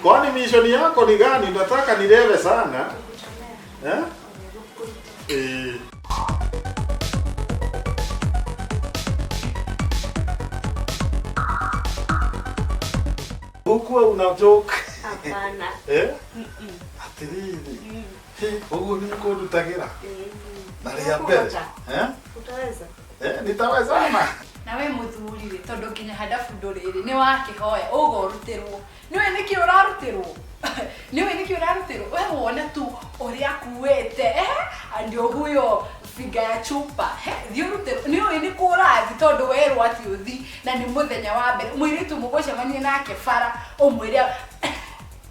Kwani mission yako ni gani? Unataka nilewe sana eh? Eh. Hukuwa una joke. Hapana. Eh? Atiriri. Ũguo nĩ kũndutagĩra na rĩa mbere. Eh? Utaweza? Eh, nitawezana. Na we mũthuri rĩ, tondũ nginya handabu ndũrĩ rĩ, nĩ wakĩhoya ũga ũrutĩrwo. Nĩũĩ nĩkĩ ũrarutĩrwo? Nĩũĩ nĩkĩ ũrarutĩrwo? We wone tu ũrĩa akuĩte, eh? Ndio huyo figa ya chupa. He, thiĩ ũrutĩrwo. Nĩũĩ nĩ kũ ũrathiĩ tondũ werwo atĩ ũthiĩ na nĩ mũthenya wa mbere. Mũirĩtu mũgũcemania nake bara ũmwĩre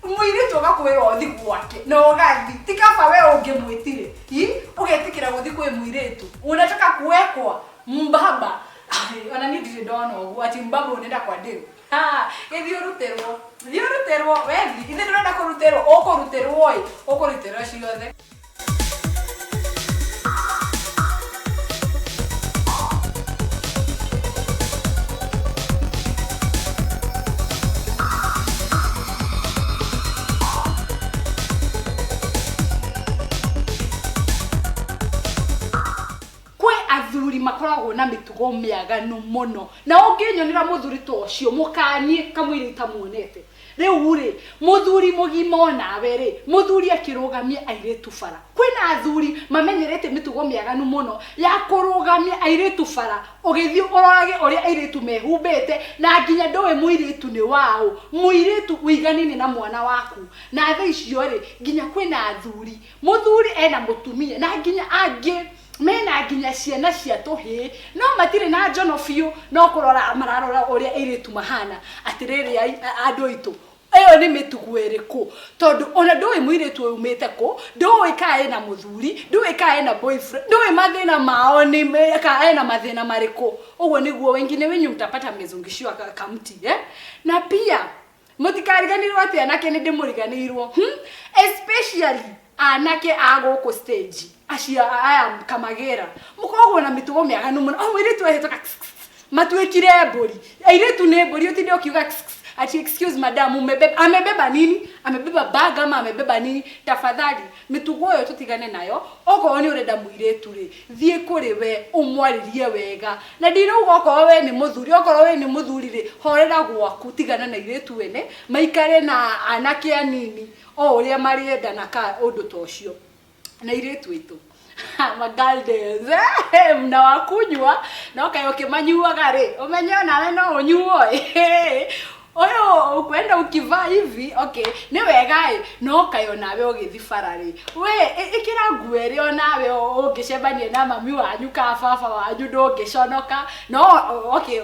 mũirĩtu agakwĩra ũthi gwake na ũgathi ti kaba we ũngĩmwĩtire i ũgetĩkĩra gũthi kwĩ mũirĩtu unataka kuwekwa mbaba. Ai, ona niĩ ndirĩ ndona ũguo ati mbaba unaenda kwa demu. Ha, gĩthiĩ ũrutĩrwo, thiĩ ũrutĩrwo, wethi ithe ndũrenda kũrutĩrwo, ũkũrutĩrwo ĩ, ũkũrutĩrwo ciothe. Kwĩ athuri makoragwo na mĩtugo mĩaganu mũno, na ũngĩnyonera mũthuri ta ũcio mũkanie kamũira itamuonete. Rĩu rĩ, mũthuri mũgima onawe rĩ, mũthuri akĩrũgamia airĩtu bara. Kwĩna athuri mamenyerete mĩtugo mĩaganu mũno ya kũrũgamia airĩtu bara, ũgĩthiĩ ũrorage ũrĩa airĩtu mehumbĩte, na nginya ndũĩ mũirĩtu nĩ waũ, mũirĩtu ũiganine na mwana waku. Na thaa icio rĩ, nginya kwĩna athuri, mũthuri ena mũtumia, na nginya angĩ mena nginya ciana cia tũhĩĩ, no matirĩ na njono biũ, no kũrora mararora ũrĩa airĩtu mahana. Atĩrĩrĩ andũ aitũ, ĩyo nĩ mĩtugo ĩrĩkũ? Tondũ ona ndũĩ mũirĩtu ũyũ umĩte kũ, ndũĩ kana ena mũthuri, ndũĩ kana ena boyfriend, ndũĩ mathĩna mao nĩ kana ena mathĩna marĩkũ. Ũguo nĩguo wengine wenyu mtapata mmezungushiwa kamti, eh? Na pia mũtikariganĩrwo atĩ anake nĩ ndĩmũriganĩirwo, Especially anake a gũkũ stage, acio aya kamagĩra, mũkoragwo na mĩtugo mĩaganu mũno. O mũirĩtu ahĩtũka, matuĩkire mbũri. Airĩtu nĩ mbũri, ũtinde ũkiuga ati excuse madam, umebeba, amebeba nini? Amebeba bag ama amebeba nini? Tafadhali, mĩtugo ĩyo tũtigane nayo. Okorwo nĩ ũrenda mũirĩtu rĩ, thiĩ kũrĩ we ũmwarĩrie wega. Na ndirauga okorwo we nĩ mũthuri, okorwo we nĩ mũthuri rĩ, horera gwaku, tigana na airĩtu ene, maikare na anake anini o ũrĩa marĩenda na ka ũndũ ta ũcio. Na airĩtu aitũ, magirls, mnawakunywa, no kaĩ ũkĩmanyuaga rĩ, ũmenye onawe no ũnyuo ĩ. Ũyũ ukwenda ukivaa hivi, okay, nĩ wega ĩ, no kaĩ onawe ũgĩthiĩ bara rĩ, we ĩkĩra nguo ĩrĩa onawe ũngĩcemania na mami wanyu ka baba wanyu ndũngĩconoka. No okay,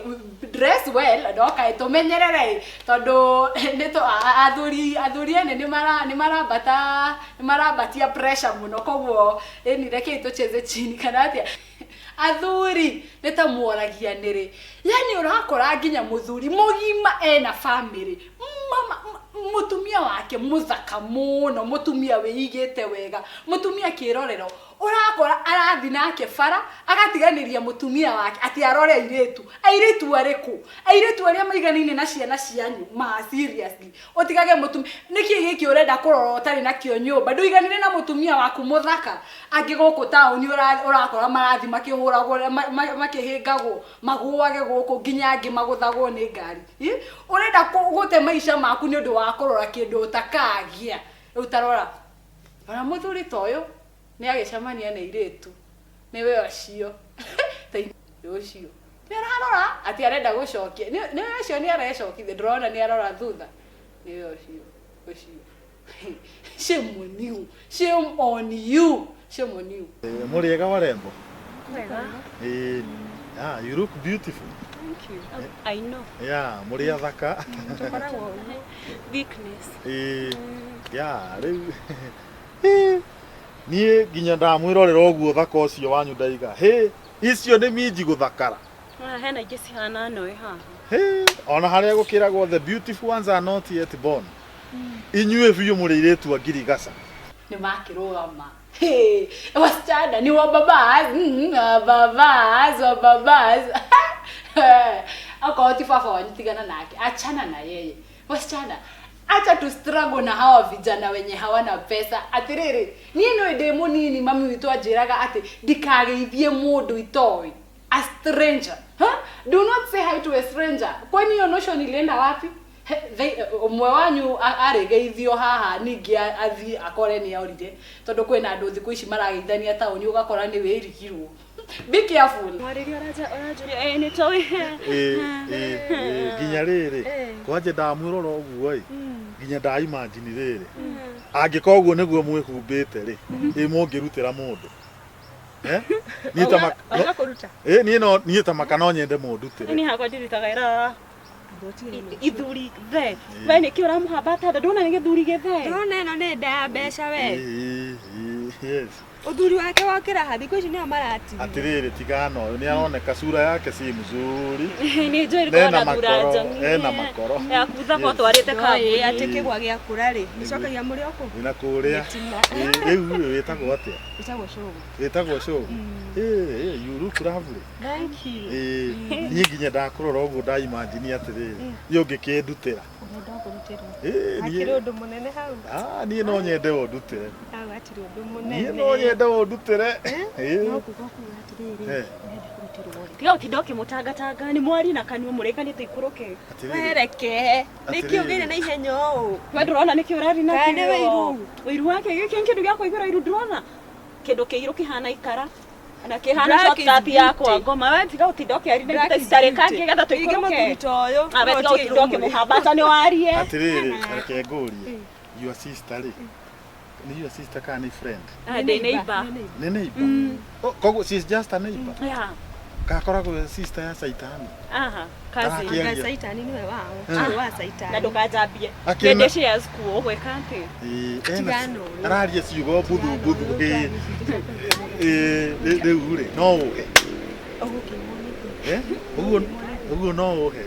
dress well, no kaĩ tũmenyerere ĩ, tondũ nĩ athuri, athuri ene nĩ mara, nĩ marambata, nĩ marambatia pressure mũno, koguo ĩni rekei tũcheze chini kana atĩa. Athuri nĩ ta mworagia nĩrĩ, yani ũrakora nginya mũthuri mũgima ena family, mama mũtumia wake mũthaka mũno, mũtumia wĩigĩte wega, mũtumia kĩrorero, ũrakora arathi nake bara agatiganĩria mũtumia wake atĩ arore airĩtu. Airĩtu arĩkũ? Airĩtu arĩa maiganĩine na ciana cianyu, ma seriously. Ũtigage mũtumia, nĩkĩ gĩkĩ ũrenda kũrora ũtarĩ nakĩo nyũmba? Ndũiganĩre na mũtumia waku mũthaka. Angĩ gũkũ taũni ũrakora marathi makĩhũragwo, makĩhĩngagwo, magũage gũkũ nginya angĩ magũthagwo nĩ ngari. Ũrenda gũte maica maku nĩ ũndũ wa kũrora kĩndũ ũtakagĩa. Rĩu ta rora, ona mũthuri ta ũyũ nĩ agĩcemania na airĩtu, nĩwe ũcio. Ta ũcio. Nĩ ararora atĩ arenda gũcokia. Nĩwe ũcio nĩ arecokithia, ndũrona nĩ arora thutha. Nĩwe ũcio, ũcio. Shame on you. Shame on you. Shame on you. Mũrĩega warembo? Wega. Yeah, you look beautiful. Thank you. I know. Yeah, mũrĩ athaka. Tũkoragwo ũguo. Weakness. Yeah, rĩu. Niĩ nginya ndamwĩrorera ũguo ũthaka ũcio wanyu ndaiga. Hĩ, icio nĩ minji gũthakara. Hena ingĩ cihana noĩ haha. Hĩ, ona harĩa gũkĩragwo the beautiful ones are not yet born. Inyuĩ biũ mũrĩ airĩtu a ngirigaca. Nĩ makĩrũgama. Hey, wasichana ni wa babas, babas, wa babas. Okorwo ti baba wanyu tigana nake, achana na yeye. Wasichana, Acha tu struggle na hawa vijana wenye hawana pesa. Atiriri, niĩ nĩ ndĩ mũnini mami witũ anjĩraga atĩ ndikageithie mũndũ itoĩ, a stranger. Huh? Do not say hi to a stranger. Kwani hiyo notion ilienda wapi? Ũmwe wanyu arĩgeithio haha ningĩ athiĩ akore nĩ orire, tondũ kwĩna andũ thikũ ici marageithania taũni ũgakora nĩ wĩrigirwo. Be careful. Mwarĩrio ũranjũria ĩ nĩ toĩ. Ĩ ĩ ĩ, nginya rĩrĩ kwanje ndamwĩrora ũguo ĩ, nginya nda imagine rĩrĩ, angĩkorwo ũguo nĩguo mwĩhumbĩte rĩ, ĩ mũngĩrutĩra mũndũ? Eh? Niĩ ta Oga kũruta. Ĩ, niĩ no niĩ ta maka no nyende mũndutĩre. Niĩ hakwa ndirutaga ĩra ithuri the. We nĩkĩ ũramũhambata nda? Ndũrona nĩ gĩthuri gĩthe? Ndĩrona ĩno nĩ nda ya mbeca we. Ĩ, ĩ, yes. Ũthuri wake wokĩra ha thikũ ici nĩo maratigia. Atirĩrĩ, tigana ũyũ nĩ aroneka sura yake si mzuri. Nĩ njũĩ Ena rĩkorwo na thura makoro, njong'i. ena makoro. Yakutha ko Yes. twarĩte Ĩ, kambuni. atĩ kĩgwa gĩakũra rĩ, gĩcokagia mũrĩ o kũ? Na kũrĩa. Gĩtina. Ĩ, rĩu rĩ, wĩtagwo atĩa? Ĩtagwo cũgũ. Wĩtagwo cũgũ? Ĩ, ĩ, you look lovely. Thank you. Ĩ, niĩ nginya ndakũrora ũguo nda imagine atĩrĩrĩ, niĩ ũngĩkĩndutĩra. Ũrenda kũrutĩrwo. Ĩ, Hakĩrĩ niĩ ũndũ mũnene hau. Ah, niĩ no nyende ũndutĩre. Hau hatirĩ ũndũ Niĩ mũnene. no nyende ũndutĩre. Ĩ. No kuga kuga atĩrĩrĩ, Eh. ũrenda kũrutĩrwo rĩ. Tiga ũtinda ũkĩmũtangatanga, nĩ mwari na kanua mũrĩkanĩte ikũrũke. Atĩrĩrĩ. Wereke. Nĩkĩ Atĩrĩrĩ. ũgĩire na ihenya ũũ? We ndũrona nĩkĩ ũrari Kana nĩ nakĩo? wĩiru? Wĩiru wake gĩkĩ nĩ kĩndũ gĩa kũiguĩra iru, ndũrona? Kĩndũ kĩirũ kĩhana ikara. Na kĩhana Black is shortcut ya beauty. kwa ngoma. We tiga ũtinda ũkĩaria na Black ihinda is citarĩ beauty. kangĩ getha Ningĩ tũikũrũke. mũthuri ta ũyũ, Ah, we no tiga ũtige ũtinda irũmũ rĩ. ũkĩmũhambata nĩ warie. Atĩrĩrĩ, reke ngũrie. Your sister rĩ, nĩ your sister kana nĩ friend? Ah, ndĩ neighbor. Nĩ neighbor? Oh, koguo she's just a neighbor. Yeah. Kakoragwo sister ya Saitani. Aha, cousin. Karakia. Anga Saitani nĩwe wao. Ũyũ wa Saitani. Na ndũkanjambie. Akĩna- Ngende shares kuo ũgwĩka atĩ? Ĩ, ena Tigana ũyũ. araria ciugo mbuthu mbuthu. Ĩ, ĩ, rĩu rĩ, no ũhe. Ũgũkĩmwo nĩkĩ? Eh? Ũguo ũguo no ũhe.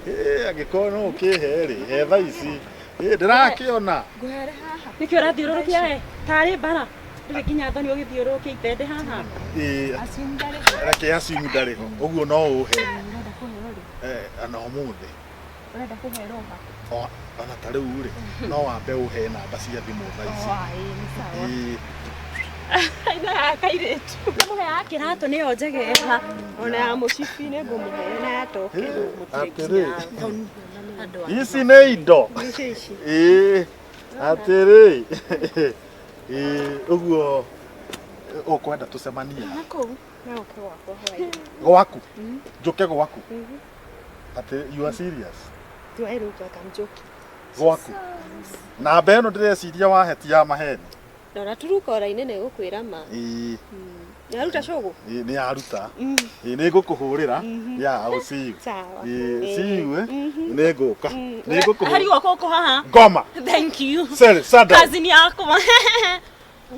Ĩ, angĩkorwo no ũkĩhe rĩ, he thaa ici. Ĩ, ndĩrakĩona. Ngũhere haha. Nĩkĩ ũrathiũrũrũkia we? Tarĩ mbara. Ndũrĩ nginya thoni ũgĩthiũrũrũkia ithende haha. Ĩ, Assume ndarĩ ho. reke assume ndarĩ ho. Ũguo no ũhe. Ũrenda kũheo rĩ? Eh, ona ũmũthĩ. Ũrenda kũheo ha? Ona ta rĩu rĩ, no wambe ũhe namba cia thimũ thaa ici. Oh, ĩ, nĩ sawa. Ĩ, Ina ya kairĩtu. Ndamũheaga kĩratũ nĩyo njegega. Ona ya mũcibi nĩ ngũmũhe na ya toke. ĩ, Mũtirĩ atĩrĩ. nginya thoni. Andũ a Ici nĩ indo. Ici ici. Ĩ, atĩrĩ. Ĩ, ũguo ũkwenda tũcemanie ha? Nakũu. No ũke gwakwa hwaĩ-inĩ. Gwaku? Njũke gwaku? Atĩ you are serious? Do I look like I'm joking? Gwaku? Namba ĩno ndĩreciria wahe ti ya maheni. Rora turuka ora-inĩ na ĩgũkwĩra ma. Ĩ, Nĩaruta cũgũ? ĩ, nĩ yaruta. Ĩ, nĩ ngũkũhũrĩra. Yeah, I will see you. Sawa. Ĩ, see you, eh? Nĩ ngũka. Nĩ Hari ngũkũhũrĩra. gwakwa ũkũ haha. Ngoma. Thank you. Sere, sada. Cousin yakwa.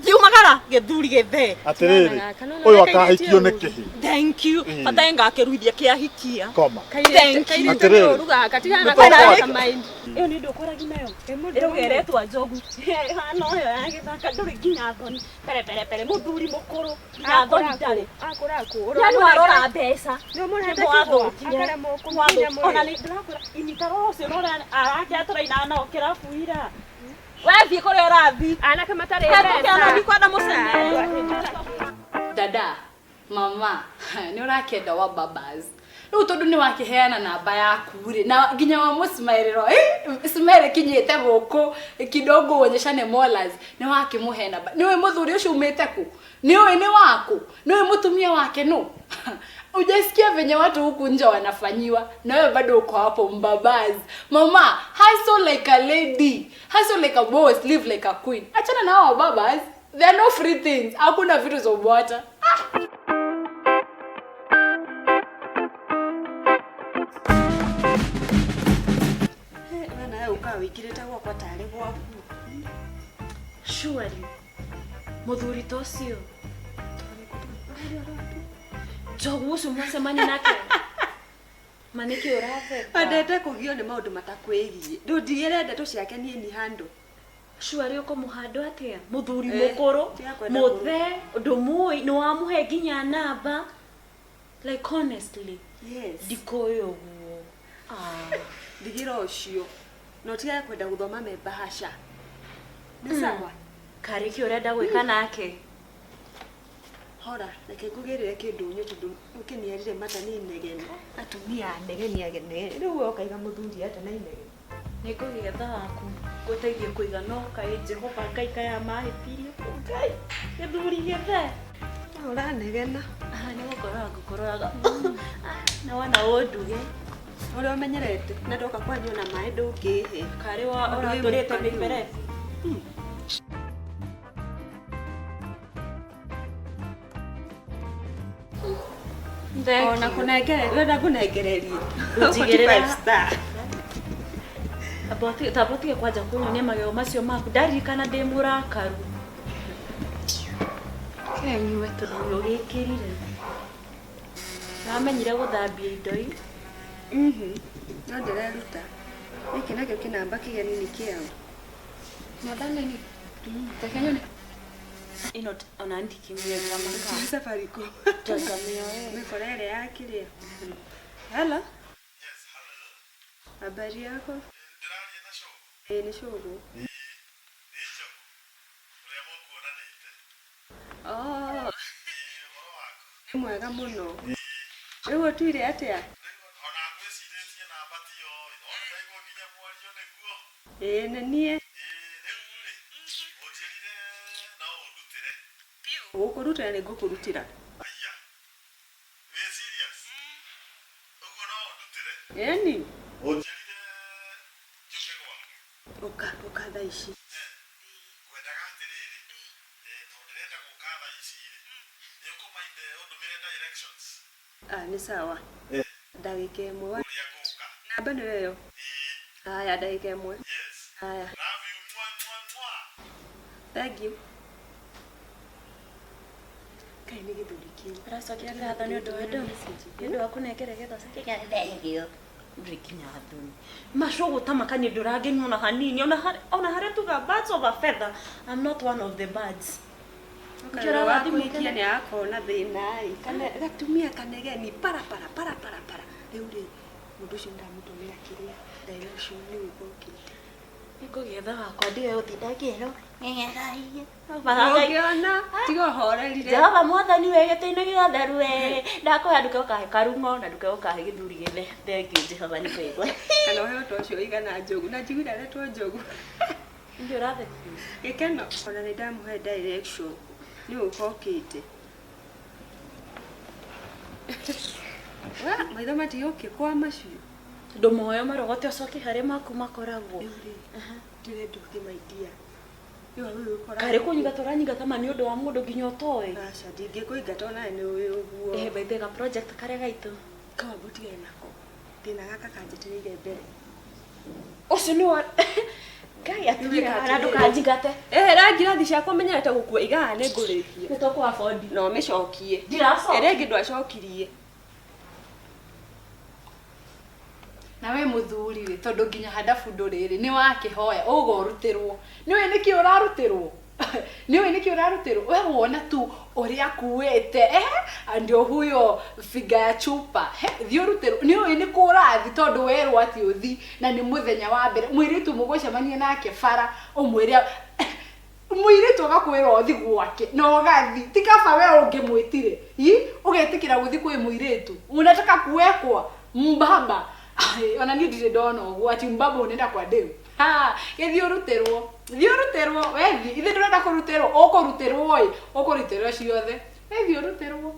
Thiumagara gĩthuri gĩthee. Atĩrĩrĩ, Tigana gaka, no ũyũ na akahikio kairĩtu nĩ ũyũ. kĩhĩ. Thank you. Ĩ. Bata ngakĩruithia kĩahikia. Ngoma. Thank you. Kairĩtu Atĩrĩrĩ. nĩ ũru gaka, tigana na Nĩ tũkwenda. gaka mind. Ĩyo nĩ ndũkũragi nayo. Ĩ, mũndũ Ĩrauga ĩretwa njogu. Hana ũyũ ya gĩthaka ndũrĩ nginya thoni. Pere pere pere mũthuri mũkũrũ. Nginya thoni ndarĩ. Akũra kũ? Yani warora mbeca. Nĩ ũmũrehete kĩgwa, akaremwo kũmũkinya Ona mũrĩo. nĩ ndĩrakwĩra inyita roho ũcio na ũrĩa arake atũrainaga nao kĩrabu ira. Wathiĩ kũrĩa ũrathiĩ. Anake matarĩ Hetũke ona mbeca. ndikwenda mũcene. Dada, mama, nĩ ũrakĩenda wa babas. Rĩu tondũ nĩ wakĩheana namba yaku rĩ, na nginya wa mũcimaĩrĩro, smile ĩkinyĩte gũkũ kidogo uonyeshane molars, nĩ wakĩmũhe namba. Nĩ ũĩ mũthuri ũcio umĩte kũ? Nĩ ũĩ nĩ waku? Nĩ ũĩ mũtumia wake nũ? Ujasikia venye watu huku nje wanafanyiwa na wewe bado uko hapo mbabaz. Mama, hustle like a lady, hustle like a boss, live like a queen. Achana na hao babas. There are no free things. Hakuna vitu za ubwata. We nawe ũkaga wĩkĩrĩte gwakwa tarĩ gwaku. Surely. Mũthuri ta ũcio. Njogu ũcio mwacemania nake. Ma nĩkĩ ũratheka? Wendete kũgio nĩ maũndũ matakwĩgiĩ. Ndũndigĩre ndeto ciake niĩ ni handũ. Surely ũkũmũhandwo atĩa? Mũthuri Eh, mũkũrũ, tiga kwenda mũthe, ndũmũĩ, nĩ wamũhe nginya namba. Like honestly, Yes. ndikũĩ ũguo. Ah. Ndigĩra ũcio. Na ũtigage kwenda gũthoma me bahasha. Nĩ sawa? Karĩ kĩ ũrenda gwĩka nake? Hora, reke ngũgĩrĩre kĩndũ ũnyue tondũ ũkĩniarire mata nĩ inegene. Atumia anegeni anegeni. Rĩu we ũkaiga mũthuri atĩa na inegene? Nĩ ngũgĩetha waku ngũteithie kũiga no kaĩ Jehova Ngai kaya mahĩtirie. Ngai, gĩthuri gĩthe. Na ũranegena. Ah, nĩ gũkoroga ngũkorogaga. Na wona ũnduge. Ũrĩa ũmenyerete na ndoka kwanyu na maĩ ndũngĩhe. Karĩ wa ũratũrĩte mĩberethi. Ona kũnengere, ũrenda ngũnengererie. Ũnjigĩrĩra. 45 star. Tamba ũtige kwanja kũnyonia magego macio maku ndaririkana ndĩ mũrakaru. Kenyue tondũ nĩ ũgĩkĩrire. Ndamenyire gũthambia indo ii. No ndĩreruta. Gĩkĩ nakĩo kĩnamba kĩgeni nĩ kĩao. Mwathani ni. Reke nyone. Ĩno ona ndikĩmĩenga maka. Safaricom. Tũkamĩoe. Mĩkora ĩrĩa ya kĩrĩa. Hello. Habari yako? Ndĩraria na Shũgũ. Ĩĩ nĩ Shũgũ. Ĩĩ, nĩ Njogu. Ũrĩa mũkuonanĩte. Oh, Ĩĩ, ũhoro waku? nĩ mwega mũno. Rĩu ũtuire atĩa? Rĩu ona ngwĩcirĩtie namba tiyo ĩ, no ndĩraigua nginya mwario nĩguo. Ĩĩ nĩ niĩ. Ĩĩ, rĩu rĩ, ũnjĩrire no ũndutĩre. Gũkũrutĩra nĩ ngũkũrutĩra. Aya. Wĩ serious? Ũguo no ũndutĩre? Ĩni. Ũnjĩrire njũke gwaku. Ũka, ũka thaa ici. Ngwendaga atĩrĩrĩ, tondũ ndĩrenda gũka thaa ici rĩ, nĩ ũkũmainde ũndũmĩre directions Ah, nĩ sawa. Ndagĩka ĩmwe. ũrĩa ngũka. Namba nĩyo ĩyo. Ĩĩ, Haya, ndagĩka ĩmwe. yes. Haya. Love you, mwa mwa mwa. Thank you. Kaĩ nĩ gĩthuri kĩu. Ũracokia ngatho nĩ ũndũ wa ndũ. Nĩ ũndũ wa kũnengera getha ũcokie ngatho. Thank you. Ndũrĩ nginya thoni. Macũgũ ta makanie ndũrangenia ona hanini ona harĩa tuga birds of a feather. I'm not one of the birds. Ũkarora wa kũhikia nĩ agakorwo na thĩna ĩ. Kana gatumia kanegeni para para para para para. Rĩu rĩ, mũndũ ũcio ndamũtũmĩra kĩrĩa direction nĩ gũka ũkĩte. Nĩngũgĩetha wakwa ndige gũtinda ngĩrwo. Ũngĩona tiga ũhorerire. Jehova mwathani we gĩtĩ-inĩ gĩatheru we ndakũhe nduke ũkahe karung'o na nduke ũkahe gĩthuri gĩthe. Thank you Jehova nĩ kũigua. Kana ũheo ta ũcio ũigana njogu na njiguire aretwo njogu. Nĩ ũrathekio. Gĩkeno. Ona nĩ ndamũhe direction nĩ gũka ũkĩte. We, maitho matigũkĩkwa macio. Tondũ moyo marogote ũcoke harĩa maku makoragwo. Rĩu rĩ, ndĩrenda ũthiĩ my dear. Rĩu ũyũ ũkoraga. Karĩ kũnyingata ũranyingata ma nĩ ũndũ wa mũndũ nginya ũtoĩ. Aca ndingĩkũingata onawe nĩ ũĩ ũguo. Ehe by the way, ga project karĩa gaitũ. Kawamba ũtigane nako. Thĩna gaka kanjetereire mbere. Ũcio nĩ wa Ngai atumia na ndũkanjingate. Ehera ngirathi ciakwa menyerete gũkua igaga nĩ ngũrĩkia. Nĩ tũkũ afford. Na ũmĩcokie. Ndiracokia. Ĩrĩa ĩngĩ ndwacokirie. Na we mũthuri rĩ, tondũ nginya handabu ndũrĩ rĩ, nĩ wakĩhoya ũga ũrutĩrwo. Nĩũĩ nĩkĩ ũrarutĩrwo? Nĩũĩ nĩkĩ ũrarutĩrwo? We wona tu ũrĩa akuĩte, ndio huyo figa ya chupa. Thiĩ ũrutĩrwo. Nĩũĩ nĩ kũ ũrathi tondũ werwo atĩ ũthi na nĩ mũthenya wa mbere. Mũirĩtu mũgũcemania nake bara ũmwĩre mũirĩtu agakwĩra ũthi gwake na ũgathi. Ti kaba we ũngĩmwĩtire. Ĩ, ũgetĩkĩra gũthi kwĩ mũirĩtu. Unataka kuwekwa mbaba. Ai, ona niĩ ndirĩ ndona ũguo ati mbaba unaenda kwa demu. Ha, gĩthiĩ ũrutĩrwo. Thiĩ ũrutĩrwo, we thiĩ. Ithuĩ ndũrenda kũrutĩrwo, ũkũrutĩrwo ĩ, ũkũrutĩrwo ciothe. We thiĩ ũrutĩrwo.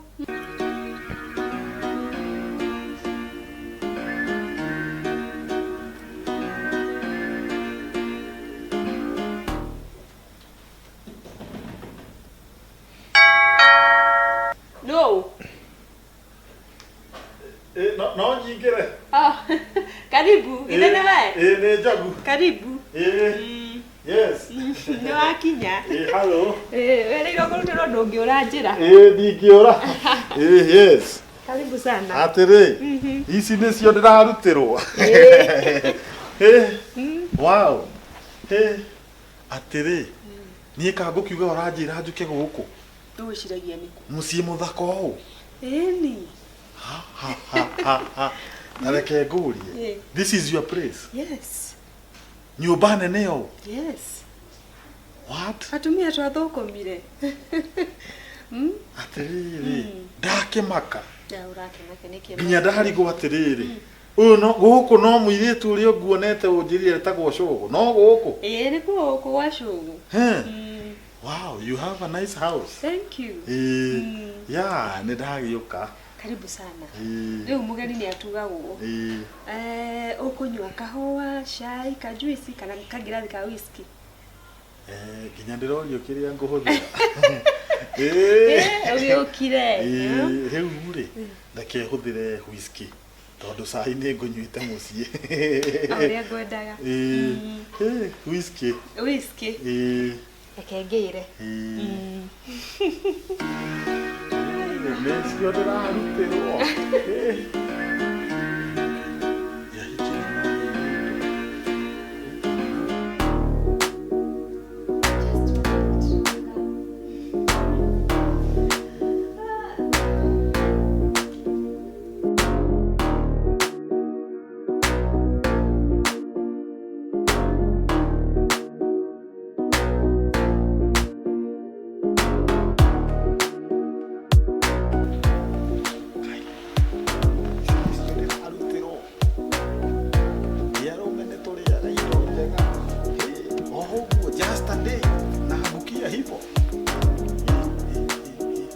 No. Ĩĩ, no nyingĩre. Oh, karibu. Githĩ nĩ we? Ĩĩ, nĩ Njogu. Karibu. Ĩĩ, yes. Nĩ wakinya. Ĩĩ, hello. Ĩĩ, werĩirwo kũrutĩrwo ndũngĩũra njĩra. Ĩĩ, ndingĩũra. Ĩĩ, yes. Karibu sana. Atĩrĩ, ici nĩcio ndĩrarutĩrwo. Ĩĩ, wow. Ĩĩ, atĩrĩ, niĩ ka ngũkiuga ũranjĩra njũke gũkũ. Ũgwĩciragia nĩkũ? Mũciĩ mũthaka ũũ. Ĩni. Ha, ha, ha, ha, ha. Na reke ngũrie. This is your place. Yes. Nyũmba nene ũũ? Yes. What? Atumia twathũkũmire. Atĩrĩrĩ, ndakĩmaka. Na ũrakĩmaka nĩkĩ? Nginya ndarigwo atĩrĩrĩ, ũyũ no gũkũ no mũirĩtu ũrĩa nguonete ũnjĩrire etagwo Cũgũ, no gũkũ? Ĩĩ nĩkuo gũkũ gwa Cũgũ. He. Wow, you have a nice house. Thank you. Ĩĩ. Yeah, nĩ ndagĩũka. Karibu sana. Ĩĩ. Rĩu mũgeni nĩ atugagwo. Ĩĩ. Ũkũnyua kahũa, cai, kajuici kana kangirathi ka whisky? Nginya ndĩrorio kĩrĩa ngũhũthĩra. Ĩĩ. Ũgĩũkire. Ĩĩ, rĩu rĩ, reke hũthĩre whisky tondũ cai nĩ ngũnyuĩte mũciĩ. O ũrĩa ngwendaga. Ĩĩ. Ĩĩ, whisky. Whisky. Ĩĩ. Reke ngĩre. Ĩĩ. Nĩcio ndĩrarutĩrwo. Ĩĩ. Yahikire na mũirĩtu. Icio ndĩrarutĩrwo. Ĩ arũme nĩ tũrĩaga indo njega. Ĩ, o ũguo just a day naangukia hivo. Ĩ, ĩ, ĩ, ĩ.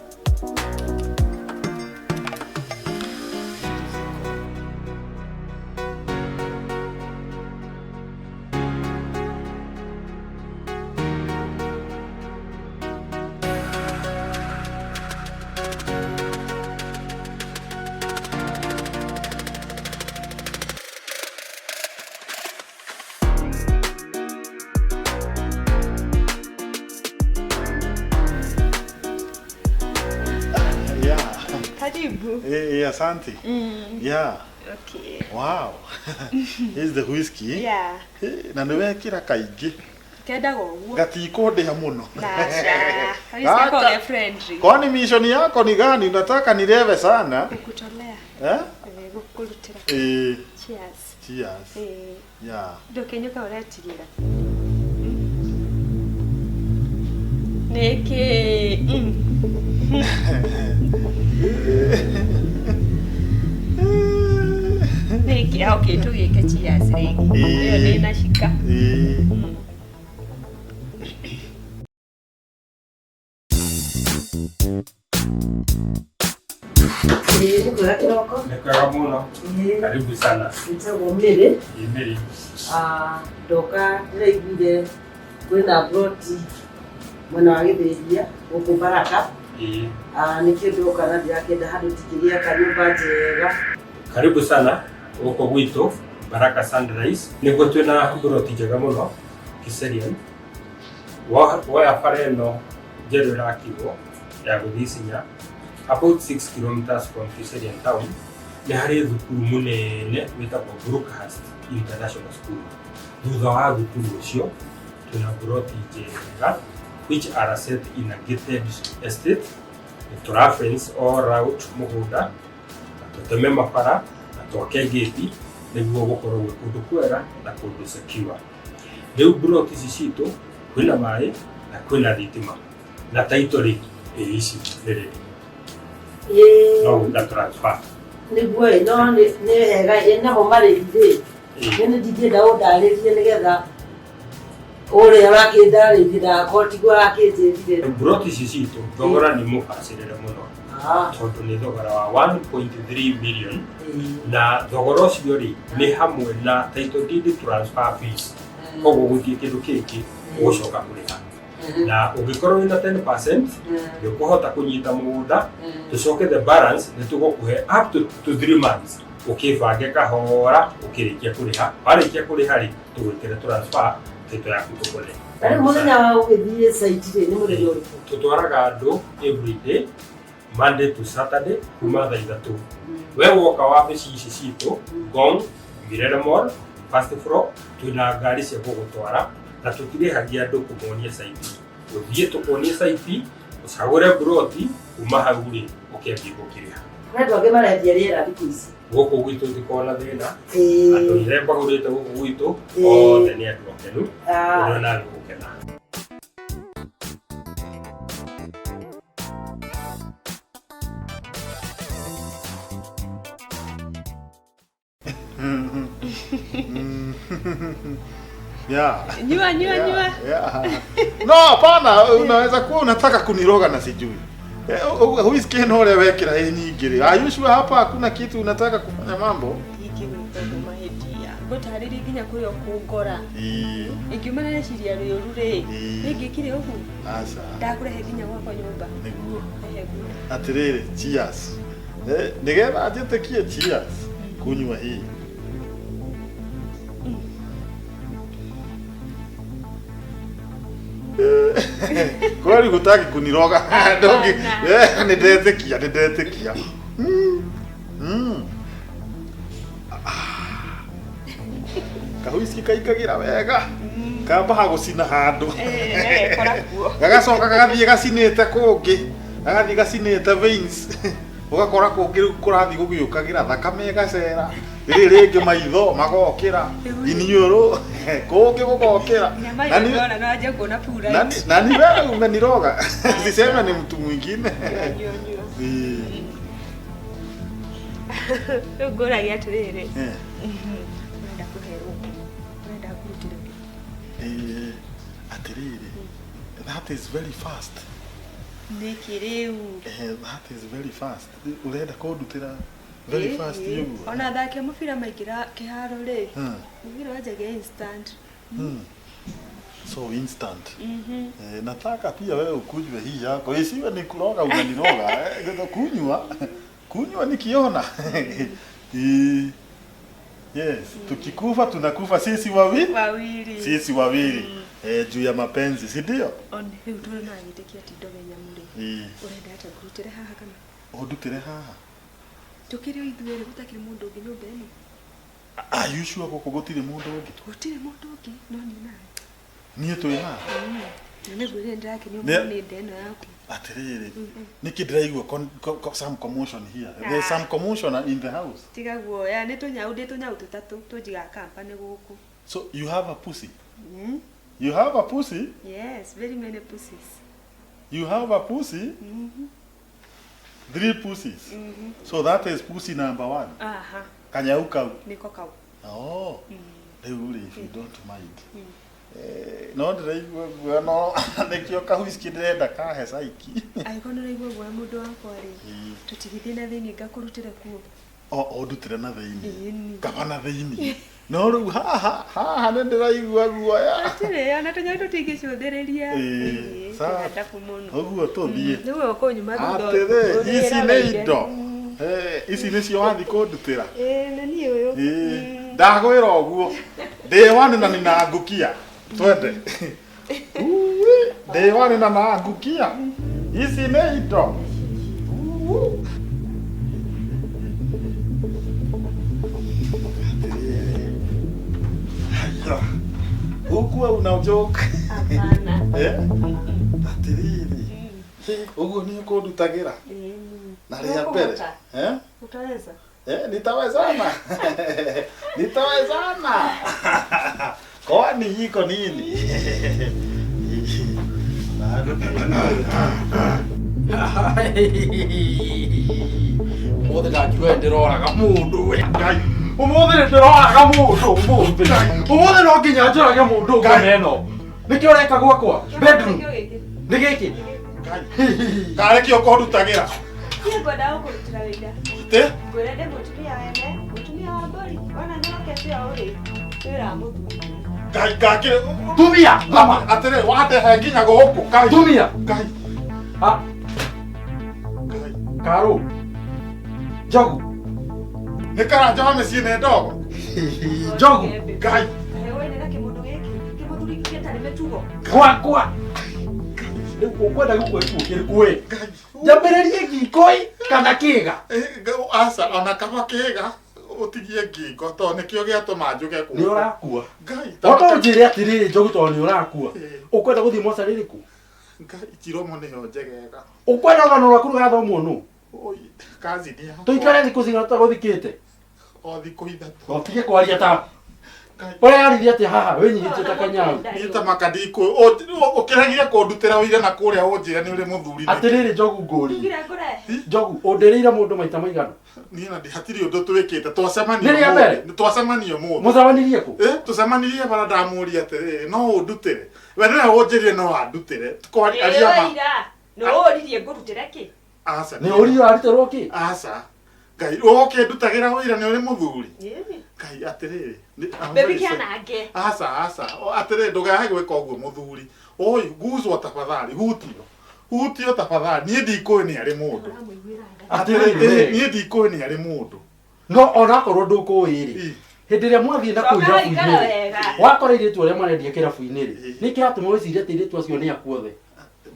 Yeah. Karibu. Eh, asante. Yeah. Okay. Wow. Here's the whiskey. Yeah. Eh, na nĩ wekĩra kaingĩ. Kendaga ũguo. Gatikũndĩa mũno. Aca. Kawhisky Gaka. gakoragwo ge friendly. Kwani mission yako ni gani? Unataka nileve sana? Gũkũtolea. Eh? Gũkũrutĩra. Eh, Cheers. cheers. Ĩĩ. Yeah. Ndũkĩnyuka ũretigĩra. Nĩkĩ? Nĩkĩ? Okay, tũgĩke cheers rĩngĩ. Ĩyo Ĩĩ. ndĩ na cika. Eh. Ĩĩ nĩ kwega kĩroko. Nĩ kwega mũno. Ĩĩ Karibu sana. njĩtagwo Mary. Ĩ Mary. Ndoka ndĩraiguire kwĩna broti mwena wa Gĩthĩria gũkũ Baraka. Ĩ. Nĩkĩo ndoka na ndĩrakĩenda handũ tingĩgĩaka nyũmba njega. Karibu sana gũkũ gwitũ Baraka Sunrise. Nĩguo twĩna mburoti njega mũno Kiserian. Woya bara ĩno njerũ ĩrakirwo ya gũthiĩ Isinya about 6 kilometers from Kiserian town nĩ harĩ thukuru mũnene wĩtagwo Brookhurst International School. Thutha wa thukuru ũcio twĩna mburoti njega which are set in a gated estate. Tũra fence all round mũgũnda na tũteme mabara na twake gate nĩguo gũkorwo gwĩ kũndũ kwega na kũndũ secure. Rĩu mburoti ici citũ kwĩna maĩ na kwĩna thitima na title rĩ ĩ ici nĩ ready Ĩĩ no gwĩka transfer. nĩguo ĩ no nĩ hega ĩ namo marĩhi rĩ Ĩ. nĩ nĩ ndingĩenda ũndarĩrie nĩgetha ũrĩa ũrakĩndarĩirie ndagakorwo tiguo arakĩnjĩrire. Mburoti ici citũ thogora nĩ mũbacĩrĩre mũno tondũ nĩ thogora wa 1.3 million na thogora ũcio rĩ nĩ hamwe na title deed transfer fees koguo gũthiĩ kĩndũ kĩngĩ ũgũcoka kũrĩha na ũngĩkorwo wĩna 10% nĩ ũkũhota kũnyita mũgũnda tũcoke the balance nĩ tũgũkũhe up to 3 months ũkĩbange kahora ũkĩrĩkia kũrĩha warĩkia kũrĩha rĩ tũgwĩkĩre transfer title yaku tũkũne. Na rĩu mũthenya wa gũgĩthiĩ site rĩ nĩ mũthenya ũrĩkũ? Tũtwaraga andũ every day Monday to Saturday kuma thaa 3. We woka wabici ici citũ Ngong, Mirere Mall, first floor, twĩna ngari cia gũgũtwara na tũtirĩhagia andũ kũmonia site. Ũthiĩ tũkuonie site, ũcagũre mburoti, kuma hau rĩ ũkĩambie gũkĩrĩha. Kwĩna andũ angĩ marendia rĩera thikũ ici. Gũkũ gwitũ ndikoragwo na thĩna. Ĩĩ. Andũ arĩa mbagũrĩte gũkũ gwitũ Ĩĩ. othe nĩ andũ akenu. Ah. Ũrĩa nawe gũkena. Yeah. Nyua, nyua, Yeah, nyua. yeah. No, hapana, unaweza kuwa unataka kuniroga na sijui. Whisky ĩno ũrĩa wekĩra ĩ nyingĩ rĩ. Are you sure hapa hakuna kitu unataka kufanya mambo? Ingĩgwĩka ũndũ mahĩtia. Ngũtarĩrie nginya kũrĩa ũkũngora. Ĩĩ, Ingiuma na rĩciria rĩũru rĩ, Ĩĩ. nĩngĩkire ũguo. aca. Ndakũrehe nginya gwakwa nyũmba. Nĩguo. Rehe nguo. Atĩrĩrĩ, cheers. Nĩgetha njĩtĩkie cheers. Kunywa hii. Kweli hutaki kuniroga. Ndongi. Nĩndetĩkia, nĩndetĩkia. Mm. Mm. Kahuici kaikagira wega. Kambaga gũcina handũ. Gagekora kuo. Gagacoka gagathiĩ gacinĩte kũngĩ. Gagathiĩ gacinĩte veins. Ũgakora kũngĩ rĩu kũrathiĩ gũgĩũkagĩra thakame ĩgacera. Rĩrĩ rĩngĩ maitho magokĩra, iniũrũ, kũngĩ gũgokĩra. Nginya Na maitho ni- ndona no anjie kuona pura. nani wewe umeniroga? Siseme ni mtu mwingine. Nyua, nyua. Ĩĩ. Rĩu ngũragia atĩrĩrĩ, ũrenda kũherwo kũ? Ũrenda ngũrutĩre kũ? Atĩrĩrĩ, that is very fast. Nĩkĩ rĩu? That is very fast. Ũrenda kũndutĩra very Ĩĩ, fast ĩĩ. ũguo? Ona athaki a mũbira maingĩra kĩharo rĩ, Hmm. mũbira wanjagia instant. Hmm. So instant. Nataka pia wewe ukunywe hii yako. Isiwe ni kuroga unaniroga. Kunywa. Kunywa nikiona. Yes, tukikufa tunakufa sisi wawili. Wawili. Sisi wawili. Juu ya mapenzi, si ndio? One, rĩu tondũ nĩwanyĩtĩkia ti ndoge nyamũ rĩ, ũrenda atĩa ngũrutĩre haha kana? Ũndutĩre haha. Tũkĩrĩ o ithuerĩ gũtakĩrĩ mũndũ ũngĩ nyũmba ĩno. Are you sure gũkũ gũtirĩ mũndũ ũngĩ? Gũtirĩ mũndũ ũngĩ no niĩ nawe. Niĩ twĩ haha. Na nĩngwĩrire nĩndĩrakenio mũno nĩ nda ĩno yaku. Atĩrĩrĩ, nĩkĩ ndĩraigua some commotion here? There's some commotion in the house. Tiga guoya, nĩ tũnyau ndĩ tũnyau tũtatũ tũnjigaga company gũkũ. So you have a pussy? You have a pussy? Yes, very many pussies. You have a pussy? 3 pussies. So that is pussy number 1. Aha. Kanyau kau. Nĩko kau. Oh. Rĩu rĩ, if you don't mind. No ndĩraigua guoya no nĩkĩo kahuiski ndĩrenda kahe caiki. Angĩkorwo nĩũraigua guoya mũndũ wakwa rĩ, tũtigithie na thĩinĩ ngakũrutĩre kuo. O ũndutĩre na thĩinĩ. Ĩni. Kaba na thĩinĩ. No rĩu haha haha nĩ ndĩraigua guoya. Hatirĩ, ona tũnyau tũtingĩcũthĩrĩria. Ĩĩ, sawa. Ndabu mũno. Ũguo tũthiĩ. Rĩu ũkũnyuma thutha. Atĩrĩ, ici nĩ indo. Ici nĩcio wathiĩ kũndutĩra. Ĩĩ, nĩ niĩ ũyũ. Ĩĩ, ndagwĩra ũguo. Ndĩ wani na ninaangukia. Twende. Ndĩ wani na naangukia. Ici nĩ indo. Atĩrĩrĩ. Haya. Ũguo una joke. Hapana. Atĩrĩrĩ. Ũguo nĩ ũkũndutagĩra. Na rĩa mbere. Utaweza? Nitawezana. Nitawezana. Kwani iko nini? Mũthĩ ndakiuga ndĩroraga mũndũ we. Ngai. Ũmũthĩ nĩ ndĩroraga mũndũ ũmũthĩ. Ũmũthĩ no nginya njũrage mũndũ ngoma ĩno. Nĩkĩo ũreka gwakwa? Bedroom. Nĩ gĩkĩ? Karĩ kĩo ũkũndutagĩra. Niĩ ngwendaga gũkũrutĩra wĩra. Tĩ? Ngwĩre ndĩ mũtumia wene, mũtumia wa mbũri. Wona nĩokete ũũ rĩ, wĩra wa mũthuri. Ngai ngakĩrĩ. Tumia, thama. Atĩrĩ, wandehe nginya gũkũ. Ngai. Tumia. Ngai. Ha? Ngai. Karũ. Njogu. Nĩ karanja wa mĩciĩ nĩ ndogo. Njogu. Ngai. Kaĩ we nĩ na kĩmũndũ gĩkĩ, kĩmũthuri gĩtarĩ mĩtugo. Gwakwa. Rĩu ũkwenda gũkua gĩkuũ kĩrĩkũ ĩ? Njambĩrĩrie ngingo ĩ kana kĩga? Aca, ona kaba kĩga ũtigie ngingo tondũ nĩkĩo gĩatũma njuge kũu. Nĩ ũrakua. Ngai. Oka ũnjĩre atĩrĩrĩ Njogu tondũ nĩ ũrakua. Ũkwenda gũthiĩ mocarĩ ĩrĩkũ? Ngai, Chiromo nĩyo njegega. Ũkwenda rũgano rwaku rũgathomwo nũ? Oi, cousin yakwa. Tũikare thikũ cigana tũtagũthikĩte? O thikũ ithatũ. Ũtige kwaria ta Ngai. ũreyarithia atĩa haha wĩnyihĩtie ta kanyau? Niĩ ta maka ndikũ ũkĩregire kũndutĩra ũira na kũrĩa ũnjĩre nĩ ũrĩ mũthuri nĩkĩ? Atĩrĩrĩ Njogu ngũrie. Tugire ngũrehe. Njogu ũndĩrĩire mũndũ maita maigana? Niĩ na hatirĩ ũndũ twĩkĩte twacemania Nĩ rĩa mbere? ũmũthĩ. Twacemania ũmũthĩ. Mũcemanirie kũ? Eh, tũcemanirie bara ndamũria atĩrĩrĩ no ũndutĩre we nĩwe ũnjĩrire no andutĩre aria ma Ĩĩ ira. Nĩ ũririe ngũrutĩre kĩ? aca Nĩ ũririe ũrarutĩrwo kĩ? aca ngai ũkĩndutagĩra ũira nĩ ũrĩ mũthuri Ĩĩ. ngai atĩrĩrĩ I'm Baby very sorry. kĩanange. aca aca O, atĩrĩrĩ ndũkae gwĩka ũguo mũthuri oi gucwo tafadhali hutio hutio tafadhali niĩ ndikũĩ nĩ arĩ mũndũ Ũramũiguĩra nda. Atĩrĩrĩ we. niĩ ndikũĩ nĩ arĩ mũndũ No onakorwo ndũkũĩ rĩ. Ĩ. Hĩndĩ ĩrĩa mwathiĩ na kũu Coka irabu-inĩ waikara rĩ, wega. wakora airĩtu arĩa marendia kĩrabu-inĩ rĩ, Ĩ. nĩ kĩratũma wĩcirie atĩ airĩtu acio nĩ aku othe.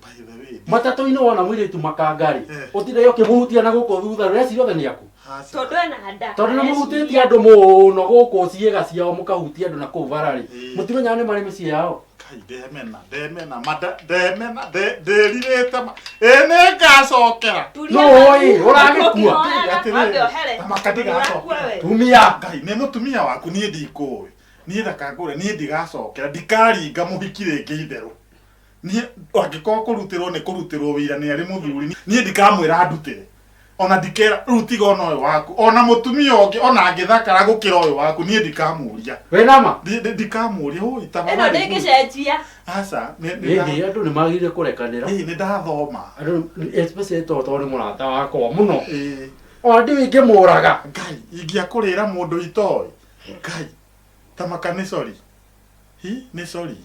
by the way Matatũ-inĩ wona mũirĩtu makanga rĩ, Eh. ũtinde ũkĩmũhutia na gũkũ thutha ũreciria othe nĩ aku. aca Tondũ ena nda. Tondũ nĩ mũhutĩtie andũ mũno gũkũ ciĩga ciao mũkahutia andũ na kũu bara rĩ, Ĩ. mũtimenyaga nĩ marĩ mĩciĩ yao. Kai ndemena ndemena mada ndemena ndĩrirĩte ma ĩ nĩ ngacokera No ĩ, ũragĩkua. Atĩrĩrĩ, ta maka ndigacokera. Tumia. Ngai nĩ mũtumia waku niĩ ndikũĩ niĩ ndakangũre niĩ ndigacokera ndikaringa mũhiki rĩngĩ itherũ niĩ angĩkorwo kũrutĩrwo nĩ kũrutĩrwo wĩira nĩ arĩ mũthuri niĩ ndikamwĩra ndutĩre ona ndikera rĩu tiga ona ũyũ waku ona mũtumia ũngĩ ona angĩthakara gũkĩra ũyũ waku niĩ ndikamũria Wĩ nama? Ndikamũria ũi ta Ĩno ndĩngĩcenjia. aca nĩ- nĩ Ĩhĩ andũ nĩ magĩrĩire kũrekanĩra. Ĩĩ, nĩ ndathoma Andũ especially tondũ tondũ nĩ mũrata wakwa mũno. Ĩĩ. Ona ndiũĩ ingĩmũraga. Ngai ingĩakũrĩra mũndũ itoĩ Ngai ta maka nĩ sorry hi nĩ sorry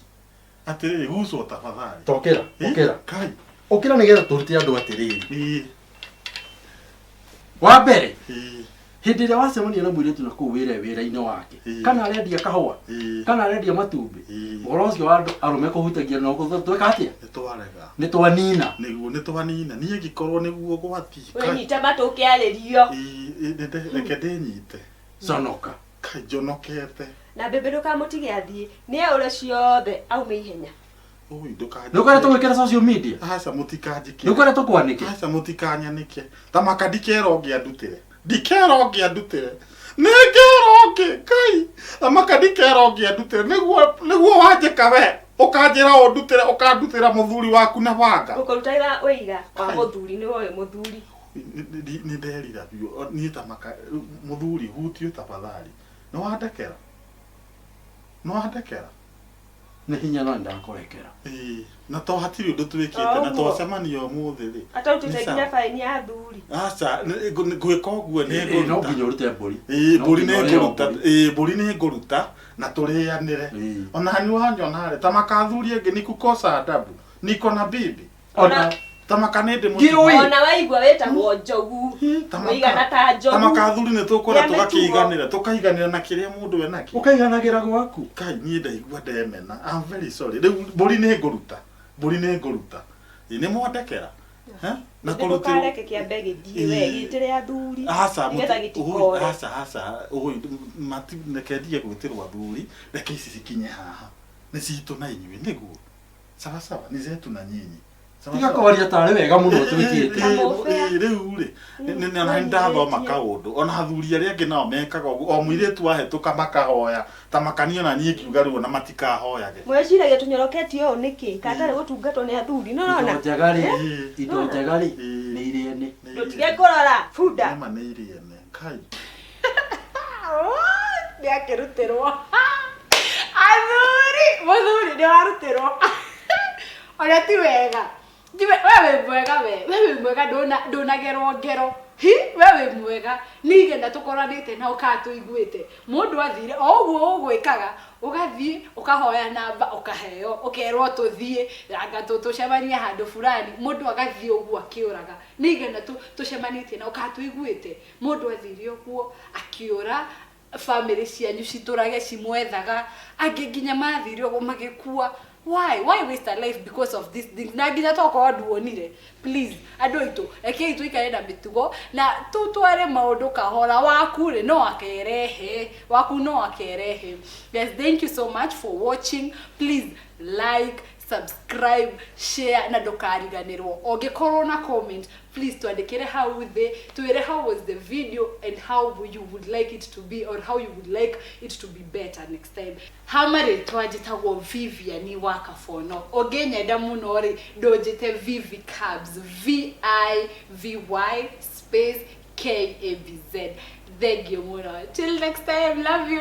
atĩrĩrĩ gucwo tafadhali Tokĩra, Ĩ, ũkĩra. Ngai Ũkĩra nĩgetha tũrute andũ atĩrĩrĩ. Ĩĩ, Wa mbere, ĩĩ, hĩndĩ ĩrĩa wacemania na mũirĩtu na kũu wĩra wĩra-inĩ wake, Ĩĩ. kana arendia kahũa, ĩĩ, kana arendia matumbĩ, ĩĩ. ũhoro ũcio wa andũ arũme kũhutagia no tweka atĩa? Nĩ twarega Nĩ twanina. nĩguo nĩ twanina niĩ ngĩkorwo nĩguo gwathiĩ Ngai. Wĩnyite matũ ũkĩarĩrio. Ĩĩ, ĩĩ, reke ndĩnyite Conoka. Ngai njonokete Na bebe ndũkamũtige athiĩ. Nĩ aũre ciothe aume ihenya. Ũi, ndũkanjĩkĩre. Nĩ ũkwenda tũgwĩkĩre social media? aca mũtikanjĩkĩre Nĩ ũkwenda tũkwanĩke? aca mũtikanyanĩke ta maka ndikera ũngĩ andutĩre ndikera ũngĩ andutĩre nĩ ngera ũngĩ ngai ta maka ndikera ũngĩ andutĩre nĩguo nĩguo wanjĩka we ũkanjĩra ũndutĩre ũkandutĩra mũthuri waku na banga Gũkũrutĩra ũira wa mũthuri nĩ woĩ mũthuri. Nĩ nderira biũ niĩ ta maka mũthuri hutio tafadhali nĩ wandekera nĩ wandekera Nĩ hinya no nĩndakũrekera. Ĩĩ, na to hatirĩ ũndũ twĩkĩte na Ũguo. twacemania ũmũthĩ rĩ Atautĩte Nĩ nginya sawa. baini ya athuri. aca ngwĩka ũguo nĩ Ĩĩ, no ngũruta nginya ũrute mbũri. Ĩĩ, No mbũri nginya nĩ ũrĩo ngũruta mbũri. ĩĩ, mbũri nĩ ngũruta na tũrĩanĩre Ĩĩ. ona ni wanyona rĩ ta makathuri ĩngĩ ni kukosa adabu niko na bibi Ona ta maka nĩ ndĩ Ndiũĩ. Ona waigua wĩtagwo njogu. Wĩigana ta ta njogu. makathuri nĩ tũkwenda Ya mĩtugo. tũgakĩiganĩra tũkaiganĩra na kĩrĩa mũndũ enakĩo ũkaiganagĩra gwaku. Kai niĩ ndaigua ndemena I'm very sorry rĩu mbũri nĩ ngũruta mbũri nĩ ngũruta Ĩĩ, nĩ mwandekera Eh? na kũrutĩrwo Ndũkareke kĩambe gĩthiĩ we Ĩĩ. gĩtĩre athuri. aca Nĩgetha gĩtikore. aca aca ũi mati reke ndige gwĩtĩrwo athuri reke ici cikinye haha nĩ citũ na inyuĩ nĩguo sawa sawa nĩ zetu na nyinyi Sawa Tiga sawa. kwaria tarĩ wega mũno twĩkĩte. Kamũbea. Rĩu rĩ nĩ ndathoma kaũndũ ona athuri arĩa angĩ nao mekaga ũguo o mũirĩtu wahĩtũka makahoya ta makanio na niĩ ngiuga rĩu ona matikahoyage Mweciragia tũnyoroketio ũũ nĩkĩ? Katarĩ gũtungatwo nĩ athuri. Nĩ Indo ũrona? njega rĩ, Ĩĩ. indo njega rĩ, Ĩĩ. nĩ irĩene. Ndũtige kũrora. Bunda. Nĩma nĩ irĩene kai Nĩ akĩrutĩrwo. Athuri, mũthuri nĩ warutĩrwo. Ona ti wega. Ti we wĩ mwega we. We wĩ mwega ndũnagerwo ngero. Hi, we wĩ mwega. Nigenda tũkoranĩte na ũkaa tũiguĩte. Mũndũ athire o ũguo ũgwĩkaga ũgathiĩ ũkahoya namba ũkaheo ũkerwo tũthiĩ anga tũcemanie handũ fulani mũndũ agathiĩ ũguo akĩũraga nigenda tũcemanĩtie na ũkaa tũiguĩte mũndũ athire ũguo akĩũra bamĩrĩ cianyu citũrage cimwethaga angĩ nginya mathire ũguo magĩkua why waste a life because of this thing na nginya tokorwo nduonire please andũ aitũ rekei tũikare na mĩtugo na tũtware maũndũ kahora waku rĩ no akerehe waku no akerehe. Guys, thank you so much for watching. Please like, Subscribe, share na ndũkariganĩrwo ũngĩkorwo na comment, please twandĩkĩre hau thĩ, twĩre how was the video and how you would like it to be or how you would like it to be better next time. Ha marĩtwa njĩtagwo Vivian wa Kabono. Ũngĩnyenda mũno rĩ, ndũnjĩte Vivi Cabs, V I V Y space K A B Z. Thank you mũno. Till next time, love you.